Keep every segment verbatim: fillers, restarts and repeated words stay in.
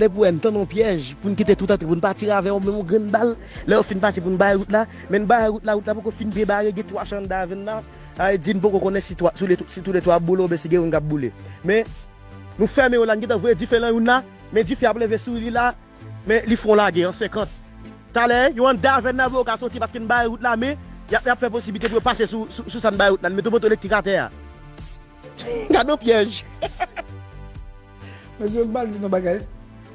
E pou wè n tann yon pyèj, pou n kite tout antre, pou n pa tire avè yon, menm yon grenn bal. Lè yo fin pase pou n bare wout la, men n bare wout la, wout la poko fin byen bare, gen twa chan anndan avè n la. Sa vle di n poko konnen si twa, si toulètwa, si toulètwa ap boule oubyen si gen youn k ap boule. Men, nou fèmen yo la, n gentan voye dife nan youn la, men dife ap leve sou li la, men li fè yon lage an senkant. Talè, yo anndan avè n nan, bro, yo ka soti paske n bare wout la, men y ap, y ap fè posiblite pou yo pase sou, sou, sou sa n bare wout la. N mete yon poto elektrik atè a. Gade yon pyèj. Mesye, m pral di nou bagay.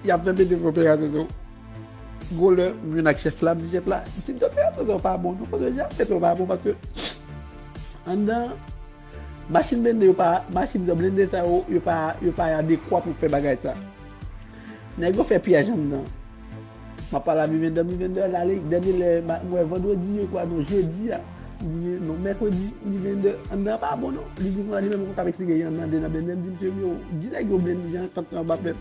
Y ap fè mete operasyon sou. Gwo lè, m jwenn ak chèf la, m di chèf la, m di operasyon sa yo pa bon, non, paske jan ap fèt yo pa bon, paske anndan, machin blende yo pa, machin blende sa yo, yo pa, yo pa adekwa pou fè bagay sa. Nèg yo fè pyèj anndan. M ap pale a Mivendè, Mivendè al ale, dènye lè, m wè vandredi, je kwa, non, jedi a, m di, non, mèkredi, Mivendè, anndan an pa bon, non. Li di, konsa, li menm, konsa, ap eksplike, anndan, anndan, anndan, m di, mesye, yo, di nèg yo blende jan, tant an pa fèt.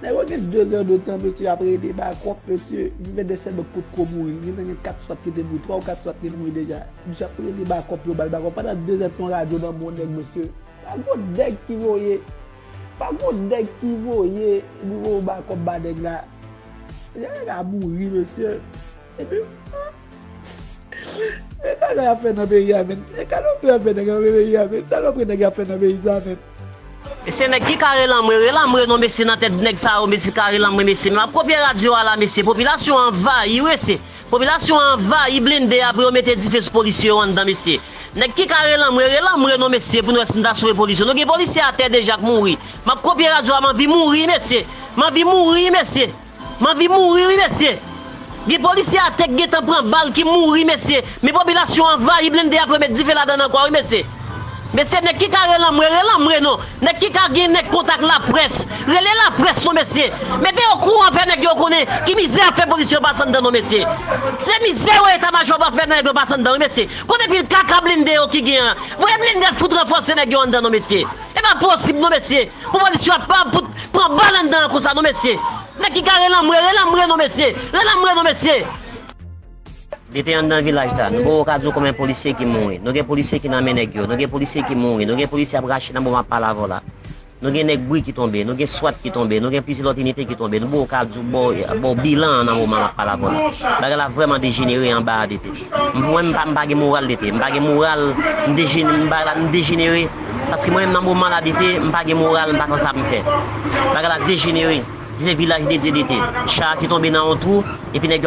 Nèg yo gen de zè de tan, mesye, ap rele bakòp, mesye, Mivendè sèlman potko mouri, gentan gen kat swat ki te mouri, twa ou kat swat ki te mouri deja. Misye ap rele bakòp, yo ba l bakòp, pandan de zè de tan radyo nan men nèg, mesye. Pa gon nèg ki voye. Pa gon nèg ki voye pou voye bakòp ba nèg la. Nèg la mouri, mesye. Epi, e bagay ap fè nan peyi a, menm. E kalòpri ap fè nèg nan peyi a, menm. Salòpri nèg ap fè nan peyi sa, menm. Mesye, nèg ki ka rele anmwe, rele anmwe non, mesye, nan tèt nèg sa yo, mesye, ka rele anmwe, mesye. Men m ap kopye radyo a la, mesye. Popilasyon an anvayi, mesye. Popilasyon an anvayi blende a pou yo mete dife sou polisye yo anndan, mesye. Nèg ki ka rele anmwe, rele anmwe non, mesye, pou nou wè si nou ta sove polisye. Nou gen polisye atè deja k mouri. M ap kopye radyo a, m anvi mouri, mesye. M anvi mouri, mesye. M anvi mouri, wi, mesye. Gen polisye atè k gentan pran bal, ki mouri, mesye. Men popilasyon an anvayi blende a pou yo met dife ladan l ankò, wi, mesye. Mesye, nèg ki ka rele anmwe, rele anmwe non. Nèg ki ka gen nèg kontak laprès, rele laprès non, mesye. Mete okouran, fè nèg yo konnen ki mizè ap fè polisye yo pase anndan non, mesye. Se mizè yo eta majò ap fè nèg yo pase anndan, wi, mesye. Kote pil kaka blende yo ki gen an? Voye blende al fout ranfòse nèg yo anndan non, mesye. E pa posib non, mesye. Pou polisye ap pa fout pran bal anndan an konsa non, mesye. Nèg ki ka rele anmwe, rele anmwe non, mesye. Rele anmwe non, mesye. Li te anndan vilaj la. Nou poko ka di w konbyen polisye ki mouri. Nou gen polisye ki nan men nèg yo. Nou gen polisye ki mouri. Nou gen polisye ap rache nan moman m ap pale avè w la. Nou gen nèg bri ki tonbe. Nou gen swat ki tonbe. Nou gen plizyè lòt inite ki tonbe. Nou poko ka di w ba w, ba w bilan an nan moman m ap pale avè w la. Bagay la vrèman dejenere anba a, D T. Mwen, m pa, m pa gen moral, D T. M pa gen moral. M dejen-, m pa la, m dejenere. Paske mwen menm nan moman la, D T, m pa gen moral, m pa konn sa pou m fè. Bagay la dejenere. Se vilaj dedye, D T. Cha ki tonbe nan yon twou, epi nèg yo